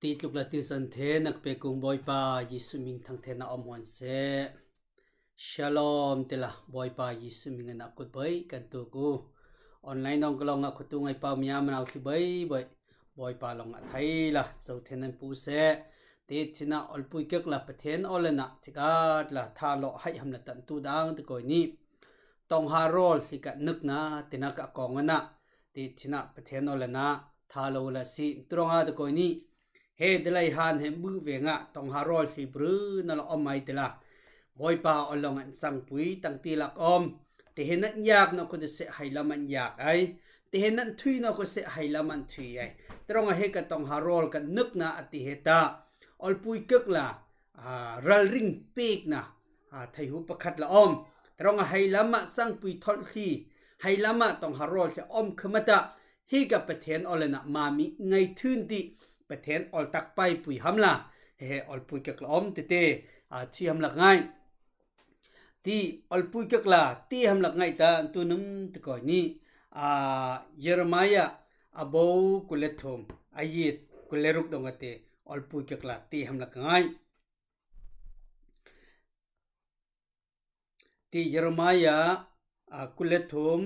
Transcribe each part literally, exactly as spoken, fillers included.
Ti tluk la ti san the nak pe kung Boipa Jisu min thang the na om hon se. Shalom ti la Boipa Jisu min na kut bai kan tu ku. Online nong ka long a kutu ngai pau mia manau thi bai bai. Boipa long a thai la zau the nan pu se. Ti thina ol pui kek la Pathen ol na ti kat la tha lo hai ham la tan tu dang ti koi ni. Tong ha rol si ka nuk na ti na ka kong na. Ti thina Pathen ol na tha lo la si tu rong a ti koi ni. He de lai han he bu ve nga tong ha rol si bru na lo om mai ti la. Boipa ol long an sang pui tang ti lak om. Ti he na yak na ku de se hai la man yak ai. Ti he na thui na ku se hai la man thui ai. Ti rong a he ka tong ha rol ka nuk na a ti he ta. Ol pui kek la a, ral ring pek na, a, thai hu pakhat la om. Ti rong a hai lama sang pui thol si, hai lama tong ha rol si om khamata, hi ka Pathen ol na ma mi ngai thun ti, Pathen ol tak pai pui ham la, he he ol pui kek la om ti te, a, thi ham la ngai. Ti ol pui kek la, ti ham la ngai ta, tu num ti koi ni, a, Jeremiah, a bo ku le thum, a yit ku le ruk dong a te, ol pui kek la, ti ham la ngai. Ti Jeremiah, a, ku le thum,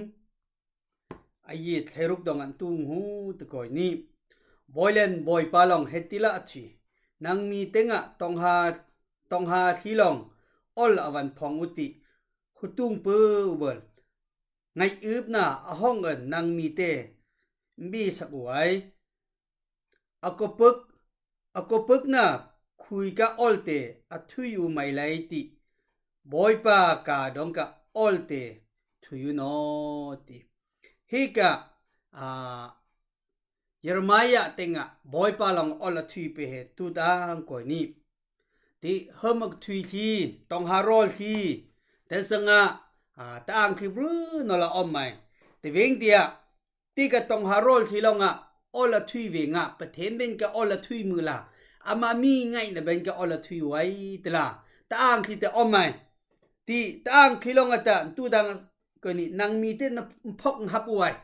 a yit le ruk dong an tung hu ti koi ni. Boi len Boipa long he ti la a thi. Nang mi te nga tong ha, tong ha thi long, ol a van phong u ti. Hu tung pu u bol. Ngai up na a hong an nang mi te. Mbi sak u ai. A ko pek, a ko pek na khui ka ol te a thui u mai lai ti. Boipa ka dong ka ol te thui u no ti. Hi ka, a, Jeremiah te nga Boipa long ol a thui pe he tu dang koi ni. Ti hom ak thui si, tong ha rol si. Te sa nga, a, ta ang khi bru no la om mai. Ti veng tia, ti ka tong ha rol si long a, ol a thui ve nga, Pathen ben ka ol a thui mu la. Ama mi ngai na ben ka ol a thui wai ti la. Ta ang khi te om mai. Ti ta ang khi long a ta, tu dang koi ni nang mi te na phok hap wai.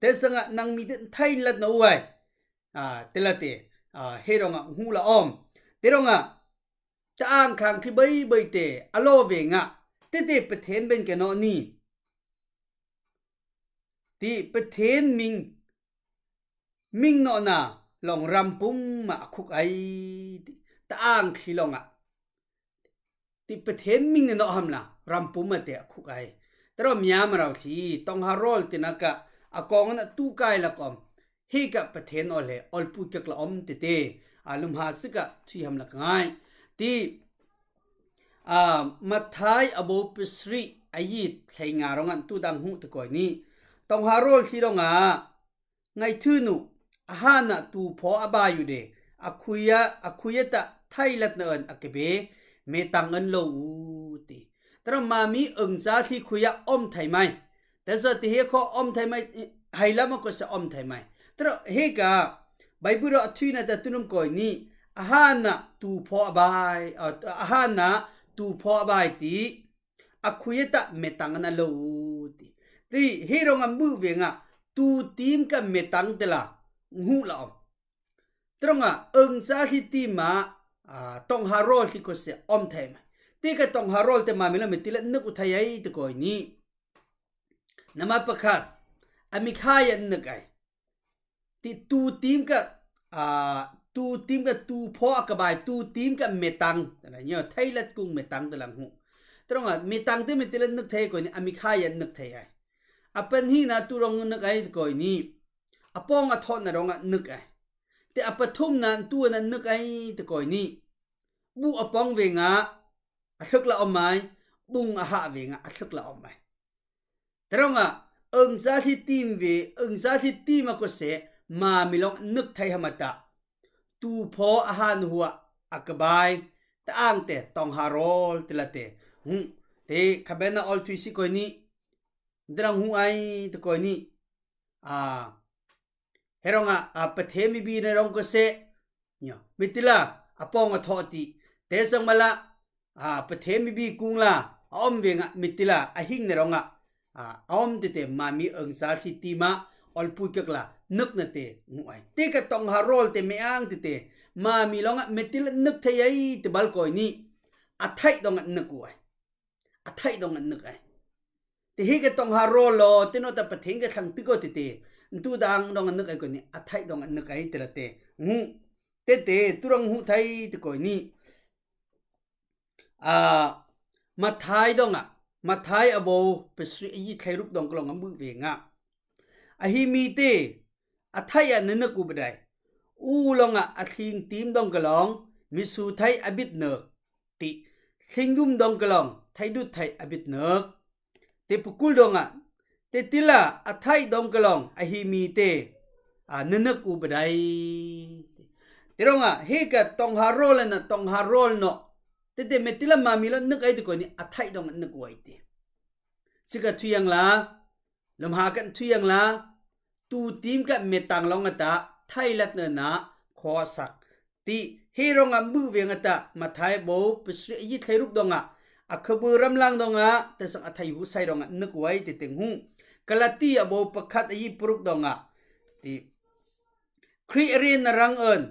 Te sa nga nang mi te thai lat na wai. A, ti la te, a, he rong a hu la om. Ti rong a, ta ang khang khi bai bai te, a lo ve nga. Ti ti Pathen ben ka no ni. Ti Pathen ming, ming no na long ram pum ma khuk ai. Ti ta ang khi long a. Ti Pathen ming na no ham la, ram pum ma te a khuk ai. Ti rong mia ma rau si, tong ha rol ti na ka, a kong na tu kai la kom. Hi ka Pathen ol he, ol pui kek la om ti te. A lum ha si ka, thi ham la ngai. Ti, a, Mathai a bo pe sri, a yit, thai nga rong an tu dang hu ti koi ni. Tong ha rol si rong a, ngai thu nu, a ha na tu pho a bai u de, a khui a, a khui a ta thai lat na an a ke be, me tang an lo u ti. Ti rong ma mi ang sa thi khui a om thai mai. Te sa ti he kho om thai mai, hai lama ko sa om thai mai. Ti rong he ka, Bible ro a thui na ta tu num koi ni, a ha na tu pho a bai, a, a ha na tu pho a bai ti, a khui a ta me tang na lo ti. Ti he rong am bu ve nga, tu tim ka me tang ti la, hu la om. Ti rong a, ang sa thi tim ma, a, tong ha rol thi ko se om thai mai. Ti ka tong ha rol te ma mi la me ti la nuk u thai ai ti koi ni. Nama pakhat, a mi khai a nuk ai. Ti tu tim ka, a, tu tim ka tu pho a ka bai, tu tim ka me tang. Ti la nyo, thai lat kung me tang ti la hu. Ti rong a, me tang ti me ti la nuk thai koi ni, a mi khai a nuk thai ai. A pen hi na tu rong nuk ai ti koi ni. A pong a thon na rong a nuk ai. Ti a pathum na tu na nuk ai ti koi ni. Bu a pong ve nga, a thuk la om mai, bung a ha ve nga, a thuk la om mai. Ti rong a, ang sa thi tim ve, ang sa thi tim a ko se, ma mi long nuk thai ham a ta. Tu pho a ha nu hua, a ka bai, ta ang te, tong ha rol, ti la te. Hu, ti ka ben na ol thui si koi ni. Ti rong hu ai, ti koi ni. A, he rong a, a, Pathen mi bi na rong ko se. Nyo, me ti la, a pong a tho ti. Te sang ma la, a, Pathen mi bi kung la, a om ve nga, me ti la, a hing na rong a. A, a om ti te ma mi ang sa thi tim ma, ol pui kek la, ꞌnuk na ꞌtẹ ꞌngu ai. Ti ka tong ha rol ꞌtẹ ꞌme ang ꞌtẹ ꞌtẹ, mami ꞌlong a ꞌme ti ꞌla ꞌnuk thai ai ꞌtẹ bal ꞌkoi ni, a thai dong a ꞌnuk u ai. A thai dong a ꞌnuk ai. Ti ꞌhi ka tong ha rol lo, ti ꞌnọ ta ꞌpa theng ka thang ꞌtứ ꞌkoi ꞌtẹ ꞌtẹ, ꞌntu dang dong a ꞌnuk ai ꞌkoi ni, a thai dong a ꞌnuk ai ꞌtẹ la ꞌtẹ ꞌngu. Ti ꞌtẹ, tu rong ꞌhu thai ꞌtẹ ꞌkoi ni. A, Mathai dong a, Mathai a bau pasri a ꞌnyi thai ruk dong ka ꞌlong a ꞌmự ve nga. A ꞌhi mi ꞌtẹ, a thai a ꞌnuk u ꞌva dai. U ꞌlong a, a thing tim dong ka ꞌlong, mi su thai a bit ꞌnuk. Ti, thing dum dong ka ꞌlong, thai dut thai a bit ꞌnuk. Ti pukul dong a, ti ti la, a thai dong ka ꞌlong, a ꞌhi mi ꞌtẹ, a, ꞌnuk u ꞌva dai. Ti dong a, ꞌhi ka tong ha rol na tong ha rol ꞌnọ. Ti ꞌtẹ ꞌme ti ꞌla mami ꞌlong ꞌnuk ai ꞌtẹ ꞌkoi ni, a thai dong ꞌnuk u ai ꞌtẹ. Chi ka thui ang la, lom ha ka thui ang la, tu tim ka ꞌme tang ꞌlong a ta, thai lat na na, kho sak. Ti ꞌhi dong a ꞌmự ve nga ta, Mathai bau pasri a ꞌnyi thai ruk dong a, a kha bơ ram lang dong a, ꞌtẹ sang a thai hu sai dong a ꞌnuk u ai ꞌtẹ ꞌtẹ ꞌngu. Galati a bau pakhat a ꞌnyi paruk dong a. Ti Khri a rin na rang ơn,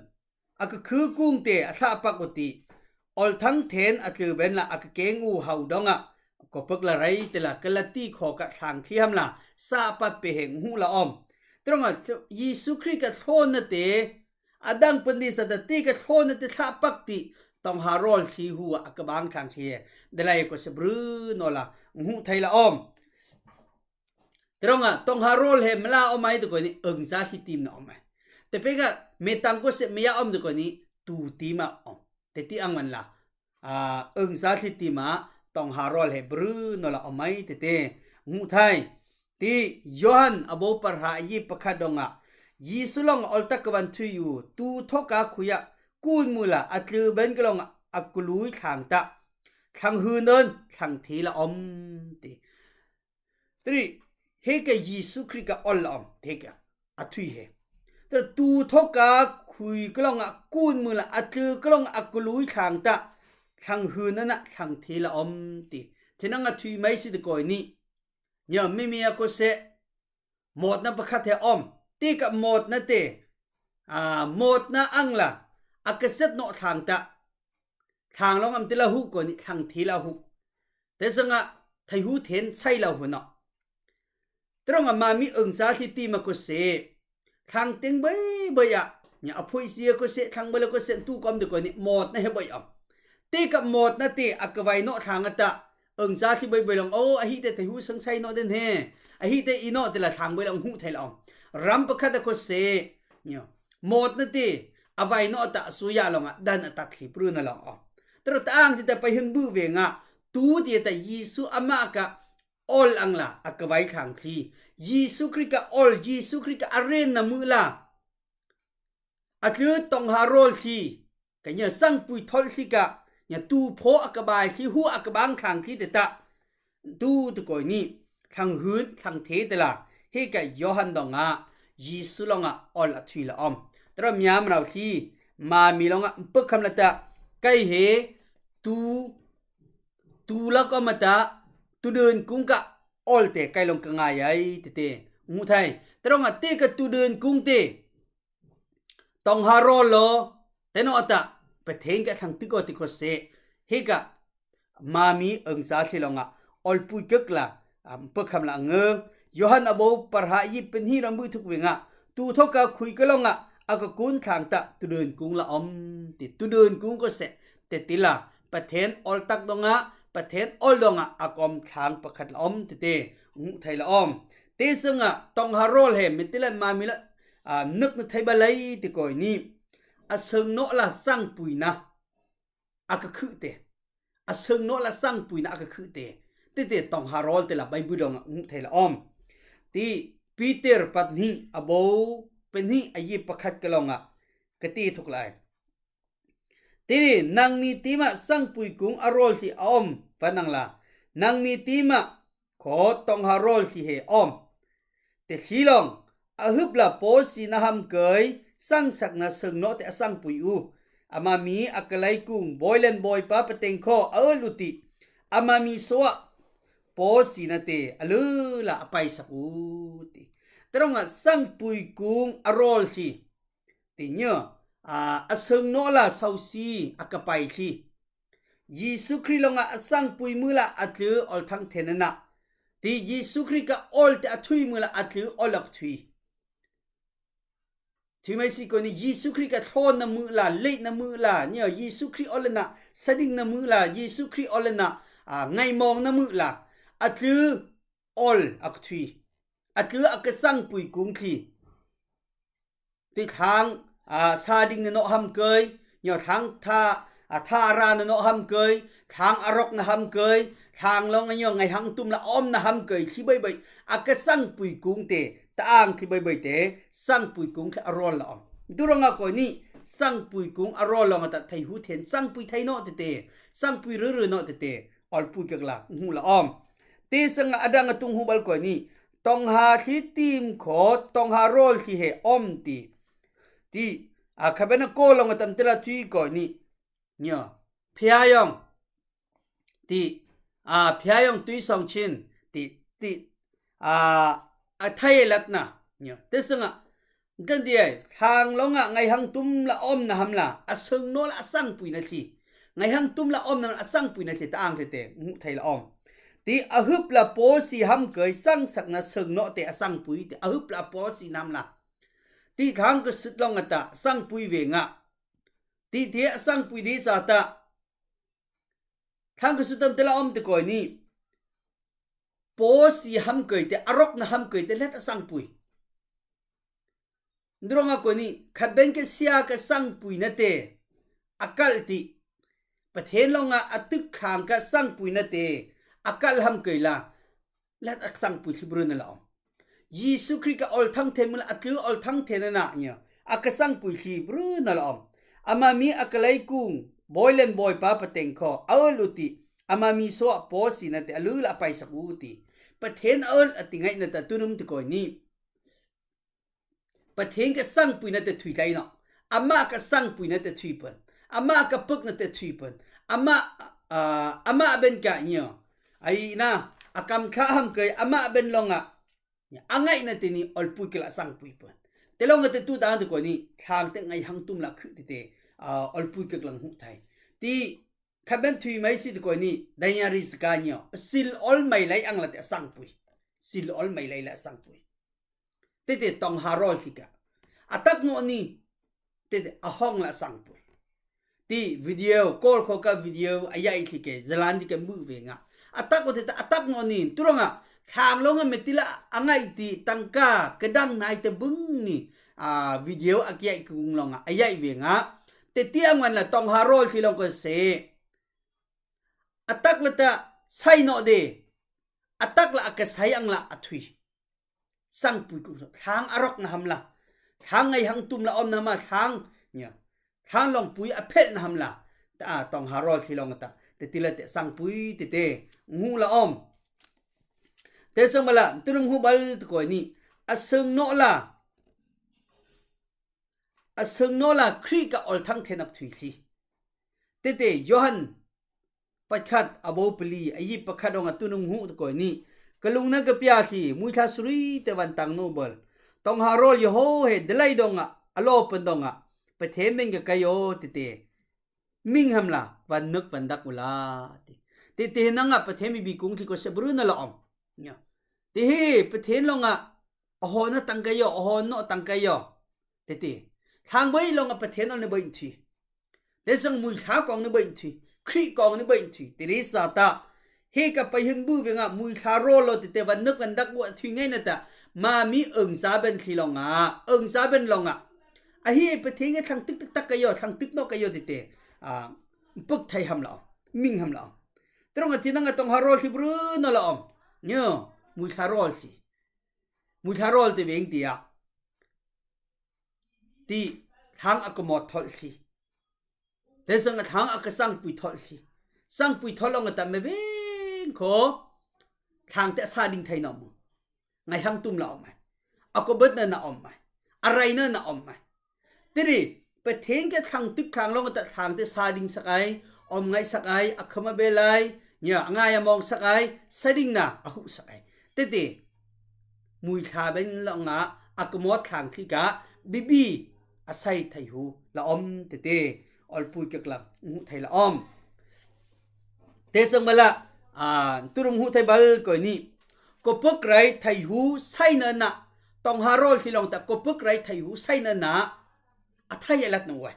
a ka khư kung ꞌtẹ, a thla pak u ti. Ol thang then a tlơ ben la a ka keng u hau dong a. Ko pak la rai ꞌtẹ la Galati kho ka thang thi ham la, sa pat pe heng hu la om. Ti dong a, Yêsu Khri ka thon na ꞌtẹ, a dang ꞌpăn di sa ta ti ka thon na ꞌtẹ thla pak ti, tong ha rol thi hu a ka bang thang thi he. ꞋDa lai ꞌkoi se bru ꞌnọ la, hu thai la om. Ti dong a, tong ha rol he ꞌme la om ai ꞌtẹ ꞌkoi ni, ưng sa thi tim na om ai. Ti pe ka, ꞌme tang ꞌkoi se ꞌme ya om ꞌtẹ ꞌkoi ni, tu tim a om. Ti ti ang man la. A, ưng sa thi tim a, tong ha rol he bru ꞌnọ la om ai ꞌtẹ ꞌtẹ. ꞌNgu thai. Ti Yohan a bau parha a ꞌnyi pakhat dong a. Yêsu ꞌlong a ol ta ka van thui u, tu thok a khui a, kun mưa la, a tlơ ben ka ꞌlong a, a ka lui thang ta. Thang hưn ơn, thang thi la om ti. Ti ri, ꞌhi ka Yêsu Khri ka ol la om, ꞌhi ka, a thui he. Ti tu thok a khui ka ꞌlong a, kun mưa la, a tlơ ka ꞌlong a ka lui thang ta. Thang hưn ơn a, thang thi la om ti. Thi nang a thui mai si ꞌtẹ ꞌkoi ni. Nhơ ꞌme ꞌme a ꞌkoi se, mot na pakhat he om. Ti ka mot na ꞌtẹ, a, mot na ang la, a ka set ꞌnọ thang ta. Thang ꞌlong am ti la hu ꞌkoi ni, thang thi la hu. ꞋTẹ sang a, thai hu then sai la hu ꞌnọ. Ti dong a mami ưng sa thi tim a ꞌkoi se. Thang teng bai bai a. Nhơ a phui si a ꞌkoi se, thang bai la ꞌkoi se, tu kom ꞌtẹ ꞌkoi ni, mot na he bai om. Ti ka mot na ꞌtẹ, a ka vai ꞌnọ thang a ta. Ưng sa thi bai bai ꞌlong, o, a ꞌhi ꞌtẹ thai hu sang sai ꞌnọ den he. A ꞌhi ꞌtẹ i ꞌnọ ꞌtẹ la thang bai ꞌlong hu thai la om. Ram pakhat a ꞌkoi se. Nhơ. Mot na ꞌtẹ, a vai ꞌnọ ta su ya ꞌlong a, dan a tat thi pru na ꞌlong om. Ti dong ta ang ti ta pai hưn ꞌmự ve nga, tu ti ta Yêsu a ma ka, ol ang la, a ka vai thang thi. Yêsu Khri ka ol, Yêsu Khri ka a rin na ꞌmự la. A tlơ tong ha rol thi. Ka nhơ sang pui thol thi ka, nhơ tu pho a ka bai thi, hu a ka bang thang thi ꞌtẹ ta. Tu ꞌtẹ ꞌkoi ni, thang hưn, thang thi ꞌtẹ la. ꞌHi ka Yohan dong a, Yêsu ꞌlong a, ol a thui la om. Ti dong miam rau thi, mami ꞌlong a, ꞌpơk kham la ta. Kai he, tu, tu la ꞌkoi ma ta, tu đơn kung ka, ol ꞌtẹ kai ꞌlong ka ngai ai ꞌtẹ ꞌtẹ. ꞌNgu thai, ti dong a ti ka tu đơn kung ꞌtẹ. Tong ha rol lo, ti ꞌnọ ta, ꞌpa theng ka thang ꞌtứ ꞌkoi ti ꞌkoi se. ꞌHi ka, mami ưng sa thi ꞌlong a, ol pui kơk la, a, ꞌpơk kham la ngơ. Yohan a bau parha a ꞌnyi pên hi ram ꞌmự thuk ve nga. Tu thok a khui ka ꞌlong a, a ka kun thang ta, tu đơn kung la om ti, tu đơn kung ꞌkoi se. Ti ti la, ꞌpa then ol tak dong a, ꞌpa then ol dong a, a ka om thang pakhat la om ti ꞌtẹ, ꞌngu thai la om. Ti sang a, tong ha rol he, ꞌme ti la mami la, a, ꞌnuk na thai ba lai ꞌtẹ ꞌkoi ni. A sưng ꞌnọ la sang pui na. A ka khư ꞌtẹ. A sưng ꞌnọ la sang pui na a ka khư ꞌtẹ. Ti ꞌtẹ tong ha rol ꞌtẹ la Bible dong a ꞌngu thai la om. Ti Peter păt ꞌnị a bau, pên ꞌnị a ꞌnyi pakhat ka ꞌlong a. Ka ti thuk lai. Ti ri, nang mi ti ma sang pui kung a rol thi a om, ꞌva nang la. Nang mi ti ma, ko tong ha rol thi he om. Ti thi ꞌlong, a hưp la po si na ham kơi, sang sak na sưng ꞌnọ ti a sang pui u. A mami a ka lai kung, boi len boi pa pa teng ko, a ơn lu ti. A mami sua, po si na ti, a lu la a pai sak u ti. Tơdrong a sangpui kung a rol hli. Ti ñu, a, a sưng no la sau si a kapai hli. Yêsu Krist long a a sangpui mưa la a tlư ol thăng then na. Ti Yêsu Krist ka ol ti a thui mưa la a tlư ol lak thui. Thui mai si ko ni Yêsu Krist ka thon na mưa la, lê̆ na mưa la, ñu Yêsu Krist ol na, sa đing na mưa la, Yêsu Krist ol na, a, ngai mong na mưa la. A tlư ol a ka thui. A tlư a ka sangpui kung hli. Ti thang, a, sa đing na no hăm kơi, ñu thang tha, a, tha ra na no hăm kơi, thang a rok na hăm kơi, thang long a ñu ngai hăng tum la om na hăm kơi, hli bai bai, a ka sangpui kung te, ta ang hli bai bai te, sangpui kung hli a rol la om. Tơdrong a ko ni, sangpui kung a rol long a ta thai hu then, sangpui thai no te te, sangpui rư rư no te te, ol pui kek la, hu la om. Ti sưng a dang a tung hu bal ko ni, tong ha hli tim ko, tong ha rol hli he om ti. Ti, a, kha ben a ko long a tam ti la thui ko ni. Ñu, phia yong. Ti, a, phia yong tui song chin. Ti, ti, a, a thai lat na. Ñu, ti sưng a, Kan ti ai, thang long a ngai hăng tum la om na hăm la, a sưng no la a sangpui na hli. Ngai hăng tum la om na a sangpui na hli ta ang te te, ngu thai la om. Ti a hưp la po si hăm kơi sang sak na sưng no te a sangpui, ti a hưp la po si năm la. Ti thang ka sut long a ta, sangpui ve nga. Ti ti a sangpui di sa ta. Thang ka sut tam te la om te ko ni. Po si hăm kơi te, a rok na hăm kơi te, let a sangpui. Tơdrong a ko ni, kha ben ka sia ka sangpui na te, a kal ti. Pathen long a, a tŭk khang ka sangpui na te, a kal hăm kơi la, let a sangpui hli bru na la om. Yêsu Krist ka ol thăng then mưa la, a tlư ol thăng then na ñu. A ka sangpui hli bru na la om. Ama mi a ka lai kung, boi len boi pa pateng ko, a ol u ti. Ama mi so a po si na te, a lư la a pai sak u ti. Pathen a ol a ti ngai na ta tu num ti ko ni. Pathen ka sangpui na te thui tlai no. Ama ka sangpui na te thui pơn. Ama ka pŭk na te thui pơn. Ama, a, ama ben ka ñu. Ai na, a kam kha hăm kơi, ama ben long a. Ñu, a ngai na te ni ol pui kek la sangpui pơn. Te long a te tu ta te ko ni, thang te ngai hăng tum la khư ti te, a, ol pui kek lang hu thai. Ti, kha ben thui mai si te ko ni, dai ya ri ska ñu. Sil ol mai lai ang la te sangpui. Sil ol mai lai la sangpui. Te te tong ha rol hli ka. A tak no ni, te te a hong la sangpui. Ti video, kol ko ka video, a yai hli ke, zalan di ke mu ve nga. A tak ko te ta, a tak no ni, tơdrong a, thang long a me ti la, a ngai ti, tang ka, ka dang nai te bưng ni, a video a ki yai kung long a, a yai ve nga. Te ti a ngan la tong ha rol hli long ko se. A tak la ta, sai no de. A tak la a ka sai ang la a thui. Sangpui kung thang a rok na hăm la. Thang ngai hăng tum la om na ma thang. Ñu. Thang long pui a phel na hăm la. Ta a tong ha rol hli long ta. Te ti la te sangpui te te. Ngu la om. Te sưng ma la, tu num hu bal te ko ni. A sưng no la. A sưng no la Krist ka ol thăng then ap thui hli. Te te Yohan Pat khat, a bô pali, a yip pat khat dong a tu nung hu tu koi ni. Ka lung na ka pia thi, mui tha suri te van tang no bal. Tong ha rol yo ho he, delai dong a, a lo pen dong a. Pathen meng ka kai yo te te. Ming ham la, van nuk van dak u la. Te te nang a Pathen mi bi kung thi ko se bru na la om. Nya. Te he, Pathen long a, a ho na tang kai yo, a ho no tang kai yo. Te te. Thang bai long a Pathen ol ni bai thi. Te sang mui tha kong ni bai thi. Kri kong ni bai thi. Te re sa ta. He ka pai hin bu ve nga mui tha ro lo te te van nuk van dak wa thi ngai na ta. Ma mi eng sa ben thi long a. Eng sa ben long a. A hi Pathen nge thang tik tik tak kai yo, thang tik no kai yo te te. A, puk thai ham la. Ming ham la. Te rong a thi nang a tong ha rol thi bru no la om. Nyo, mui tha rol thi. Mui tha rol te veng ti a. Ti thang a ka mo thol thi. Te sang a thang a ka sang pui thol thi. Sang pui thol long a ta me veng ko. Thang te sa ding thai no mu. Ngai hang tum la om mai. A ko bet na na om mai. A rai na na om mai. Te ri, Pathen ke thang tik thang long a ta thang te sa ding sak ai, om ngai sak ai, a khama be lai, nya, a ngai a mong sak ai, sa ding na, a hu sak ai. Te te, mui tha bên lŏng a, a kơmot khang thli kah, bi bi, a sai thai hu, la om tê tê, ol pui kơk lăng, hu thai la om. Tê sŏng ma la, a, tu rung hu thai băl koi ni. Kơ pơk rai thai hu sai nơ na, tŏng ha rol thli lŏng ta, kơ pơk rai thai hu sai nơ na, a thai a lăt nơ wai.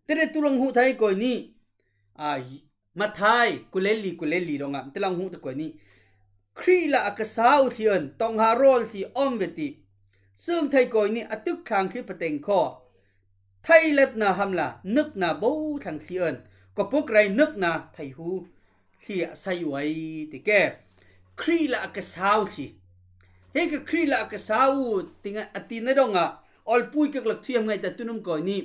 Tê rê tu rung hu thai koi ni, a, Mathai, kơ lê li, kơ lê li rong a, tê lăng hu ta koi ni. Khri la a kơsau thli ơn, tŏng ha rol thli om wet ti. Sưng thai koi ni, a tŭk khang thli pơteng kho. Thai lăt na hăm la, nơk na bô khang thli ơn. Kơ pơk rai nơk na thai hu. Thli a sai wai tê kê. Khri la a kơsau thli. Hê kơ khri la a kơsau, tê ngă, a tê nơ rong a. Ol pui kơk lăk thiêm ngai ta tu num koi ni.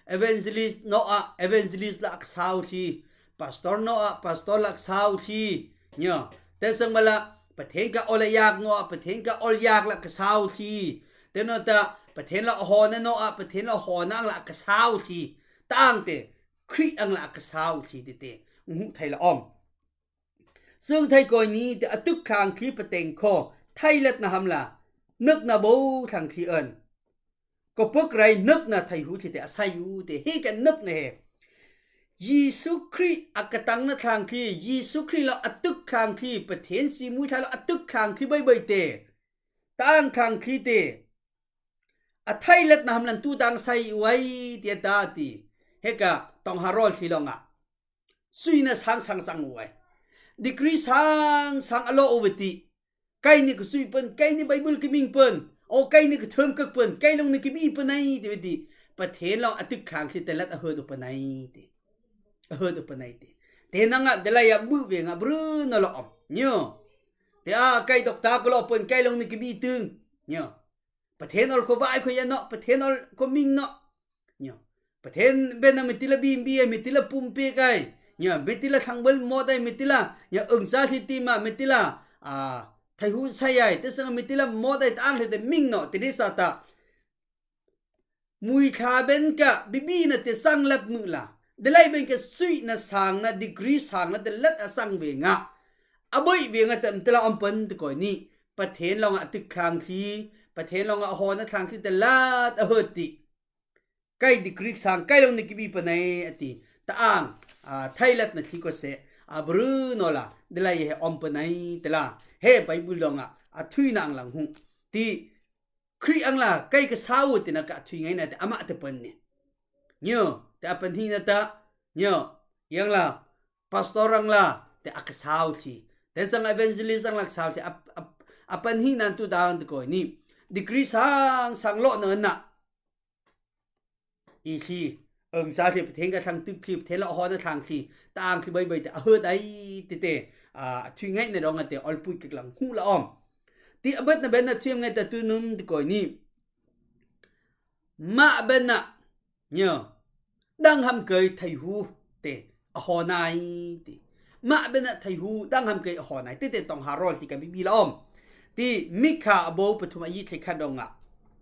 Evangelist nŏ a, evangelist la a kơsau thli. Pastor nŏ a, pastor la a kơsau thli. Nhơ, tê sŏng ma la, pơthen kah ol a yak nŏ a, pơthen kah ol yak la a kơsau thli. Tê nŏ ta, pơthen la hŏ na nŏ a, pơthen la hŏ na ang la a kơsau thli. Ta ang tê, khri ang la a kơsau thli tê tê. Hu thai la om. Sưng thai koi ni tê a tŭk khang thli pơteng kho, thai lăt na hăm la, nơk na bô khang thli ơn. Kơ pơk rai nơk na thai hu thli tê a sai hu tê hê kơ nơk na hê. Yêsu Khri a kơtang na khang thli, Yêsu Khri la a tŭk khang thli, pơthen si mui tha la a tŭk khang thli bơi bơi tê. Ta ang khang thli tê. A thai lăt na hăm lăn tu dang sai wai tê ta ti. Hê kơ tŏng ha rol thli lŏng a. Sui na sang sang sang wai. Degree sang sang a lŏ wet ti. Kơi ni kơ sui pơn, kơi ni Bible kơ ming pơn. Ô kơi ni kơ thơm kơk pơn, kơi lŏng ni kơ bi pơn ai tê wet ti. Pơthen lŏng a tŭk khang thli tê lăt a hơt ơ pơn ai tê. A hơt ơ pơn ai tê. Tê năng a, dê lai a bư wê ngă brư nơ lŏ om. Nhơ. Tê a kơi dŏk ta kơ lŏ pơn, kơi lŏng ni kơ bi tưng. Nhơ. Pơthen ol kơ wai kơ ya nŏ, pơthen ol kơ ming nŏ. Nhơ. Pơthen bên na mê tê la bi bi, mê tê la pum pê kơi. Nhơ, mê tê la thăng bơl mot ai, mê tê la. Nhơ, ưng sa thli ti ma, mê tê la. A, thai hu sai ai, tê sŏng mê tê la mot ai, ta ang thli tê ming nŏ, tê rê sa ta. Mui tha bên kah, bi bi na tê sang lăp mư̆ la. Dê lai bên kah sui na sang na, degree sang na, tê lăt a sang wê ngă. A bơi wê ngă tơm tê la om pơn tê koi ni. Pơthen lŏng a tŭk khang thli, pơthen lŏng a hŏ na khang thli tê lăt a hơt ti. Kơi degree sang, kơi lŏng ni kơ bi pơn ai a ti. Ta ang, a, thai lăt na thli kơ sĕ, a, brư nơ la, dê lai hê om pơn ai tê la. Hê Bible dŏng a, a thui na ang lăng hu. Ti, Khri ang la, kơi kơsau tê na kah thui ngai na tê a mă tê pơn ni. Nhơ, tê a pơn hi na ta, nhơ, yang la, pastor ang la, tê a kơsau thli. Tê sŏng evangelist ang la kơsau thli, a, a, a pơn hi nan tu dang tê koi ni. Degree sang, sang lŏ nơ na. I thli, ưng sa thli, pơthen kah thăng tŭk thli, pơthen la hŏ na thăng thli, ta ang thli bơi bơi tê, a hơt ai tê tê, a, thui ngai na rong a tê, ol pui kơk lăng hu la om. Ti a bơt na bên na thiêm ngai ta tu num tê koi ni. Mă bên na, nhơ, đang hăm kơi thai hu, tê, a hŏ nai, tê. Mă bên na thai hu, đang hăm kơi a hŏ nai, tê tê tŏng ha rol thli kah bi bi la om. Ti Mikha a bô pơthum a yit thli khan dŏng a.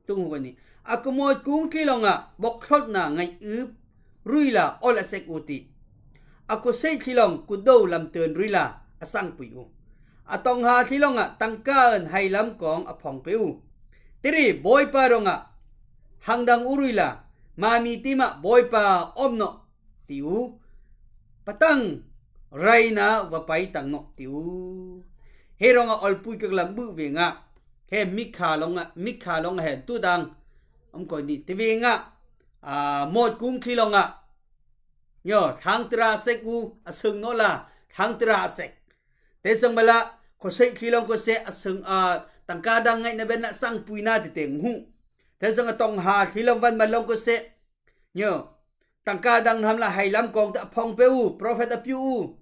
Tung hu kơ ni. A kơmot kung thli lŏng a, bŏk hlot na ngai ưp, rui la, ol a sek u ti. A kơsei thli lŏng, kơdâu lăm tơn rui la, a sang pui u. A tŏng ha thli lŏng a, tăng kah ơn hai lăm kong a phong pê u. Tê ri, boi pa dŏng a, hăng dăng u rui la, ma mi ti mă boi pa om nŏ ti u. Pơtăng rai na wă pay tăng nŏ ti u. Hê dŏng a ol pui kơk lăm bư̆ wê ngă. Hê Mikha lŏng a, Mikha lŏng a hên tu dang. Om koi ni tê wê ngă. A, mot kung thli lŏng a. Nhơ, thăng tơra sek u, a sưng nŏ la, thăng tơra sek. Tê sŏng ma la, kơsei thli lŏng kơsei, a sưng, a, tăng kah dăng ngai na bên na sang pui na tê tê ngu. Tê sŏng a tŏng ha thli lŏng wăn ma lŏng kơsei. Nhơ, tăng kah dăng hăm la hai lăm kong ta phong pê u, prophet a piu u.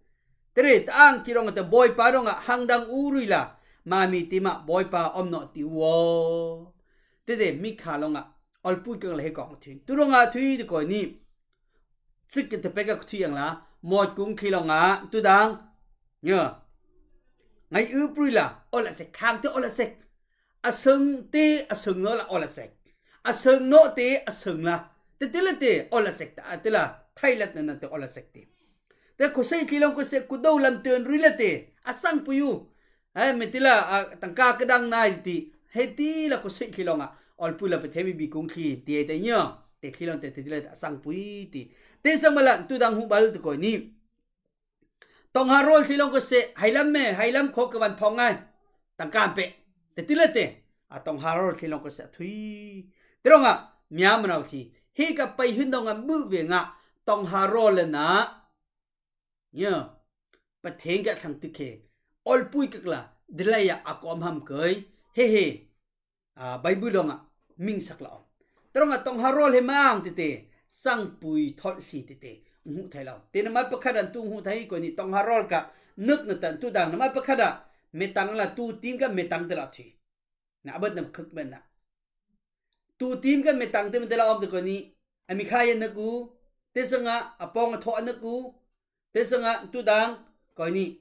Tê ri ta ang ki dŏng ta boi pa dŏng a hăng dăng u rui la. Ma mi ti mă boi pa om nŏ ti u. Tê tê Mikha lŏng a, ol pui kơk la hê kong thui. Tu dŏng a thui tê koi ni. Sik kơ tê pek a thui ang la, mot kung thli lŏng a, tu dang. Nhơ. Ngai ưp rui la, ol a sek, khang tê ol a sek. A sưng tê, a sưng nŏ la ol a sek. A sưng nŏ tê, a sưng la. Tê tê la tê, ol a sek ta, tê la, thai lăt na na tê ol a sek tê. Tê kơsei thli lŏng kơsei, kơdâu lăm tơn rui la tê, a sang pui u. Ê, mê tila, a, tang ka kơđang nai ti. Hê tila kô sĭ tlhi lŏng a. Ol pui la pơthe bi bi kung tlhi. Ti ê tê nhơ. Tê tlhi lŏng tê, tê tila a săng pui ti. Tê săng ma la tu dang hŭ băl tơ kôi ni. Tong ha rol tlhi lŏng kơ sĕ. Hai lăm mê, hai lăm khô kơ wan phong ngai. Tang ka pê. Tê tila tê. A tong ha rol tlhi lŏng kơ sĕ a thui. Tê rong a. Mia mơnau tlhi. Hê ka pay hưn dong a bư̆ vê ngă. Tong ha rol lĕ na. Nhơ. Pơthe ngă thăng tưk hê. Ol pui kơk la. Dê lai a a kôm hăm kơi. Hê hê. A, Bible dong a. Ming săk la ôm. Tơ rong a tong ha rol hê mang tê tê. Săng pui thol tlhi tê tê. Hŭ thai la ôm. Tê na mai pơkhăt an tu hŭ thai kôi ni tong ha rol ka. Nơk na tăn tu dang na mai pơkhăt a. Mê tăng la tu tim ka mê tăng tê la thi. Na bơ̆t na khơk bơ̆n na. Tu tim ka mê tăng tê mê tê la ôm tê kôi ni. A mi khai a nơk u. Tê săng a, a pong a thŏ a nơk u. Tê săng a, tu dang, kôi ni.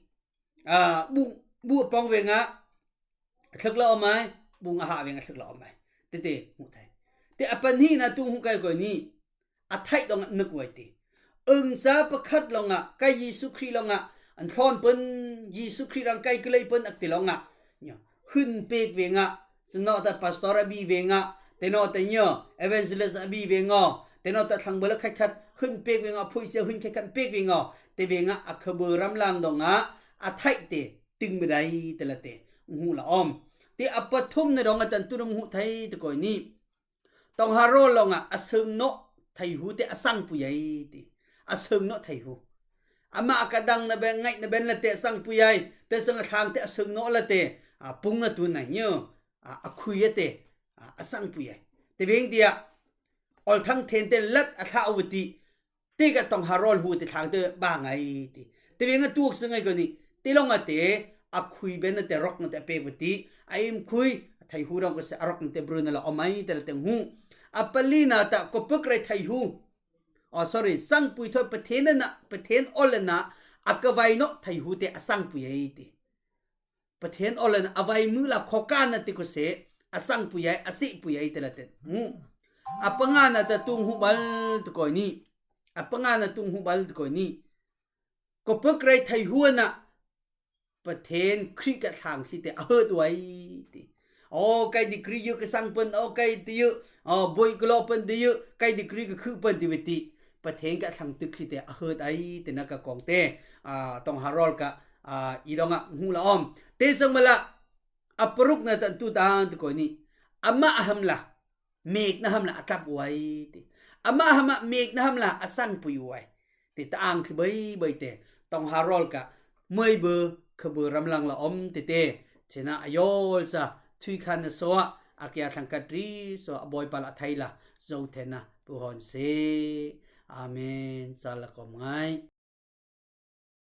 A, bu, bu a pong vê ngă. A tlhơk la ôm mai. Bu ngă hă vê ngă tlhơk la ôm mai. Tê tê, hŭ thai. Tê a păn hĭ na tu hŭ kai kôi ni. A thai dong a nơk uai tê. Ưng sa pơkhăt lŏng a, kai Yêsu Krist lŏng a. An thon pơn Yêsu Krist răng kai kơ lei pơn ak tê lŏng a. Nhơ. Hưn pêk vê ngă. Sơ nŏ ta pastor a bi vê ngă. Tê nŏ ta nhơ. Evangelist a bi vê ngă. Tê nŏ ta thăng bơ la khăt khăt. Hưn pêk vê ngă. Phui sia hưn khăt khăt pêk vê ngă. Tê vê ngă a khơ bơ răm lang dong a. A thai tê. Tưng bơ đai tê la tê. Hŭ la ôm. Tê a pơthum na dong a tăn tu dong hŭ thai tê kôi ni. Tong ha rol lŏng a, a sưng nŏ thai hŭ tê a săng pui ai tê. A sưng nŏ thai hŭ. A mă a kơđang na bĕn, ngă na bĕn la tê a săng pui ai. Tê săng a thang tê a sưng nŏ la tê. A pŭng a tu na nhơ. A, a khui a tê. A, a săng pui ai. Tê vêng tê a. Ol thăng then tê lăt a thao wơ̆t tê. Tê ka tong ha rol hŭ tê thang tê ba ngai tê. Tê vêng a tuak sưng ngai kơ ni. Tê lŏng a tê. A khui bĕn na tê rŏk na tê pêk wơ̆t tê. A im khui. Thai hŭ dong kơ sĕ a rŏk na tê brŭ na la ôm ai tê la tê hŭ. A pali na ta kơ pơk rai thai hŭ. Ơ, sorry, săng pui thoi pơthen na, pơthen ol na, a kơ wai nŏ thai hŭ tê a săng pui ai tê. Pơthen ol na, a wai mư̆ la khŏ kan na tê kơ sĕ, a săng pui ai, a sĭ pui ai tê la tê. Hŭ. A pơnga na ta tung hŭ băl tê kôi ni. A pơnga na tung hŭ băl tê kôi ni. Kơ pơk rai thai hŭ na. Pơthen Krist kơ thăng tlhi tê a hơt uai tê. Ơ, kai degree yơ̆ kơ săng pơn, ơ, kai tê yơ̆, ơ, bôi kơ lŏ pơn tê yơ̆, kai degree kơ khư pơn tê wơ̆t tê. Pơthen kơ thăng tưk tlhi tê a hơt ai tê na kơ kông tê. A, tong ha rol kơ, a, i dong a hŭ la ôm. Tê săng ma la, a pơrŭk na tăn tu tang tê kôi ni. A mă a hăm la. Mêk na hăm la a tlăp uai tê. A mă hăm a mêk na hăm la a săng pui uai. Tê ta ang tlhi bơi bơi tê. Tong ha rol kơ. Mơi bơ, khơ bơ răm lang la ôm tê tê. Tê na a yol sa. Thui khan na sô a. A kia thăng kăt ri sô a bôi pă la thai la. Dâu tê na. Pơhon sĕ. Amen. Sa la kôm ngai.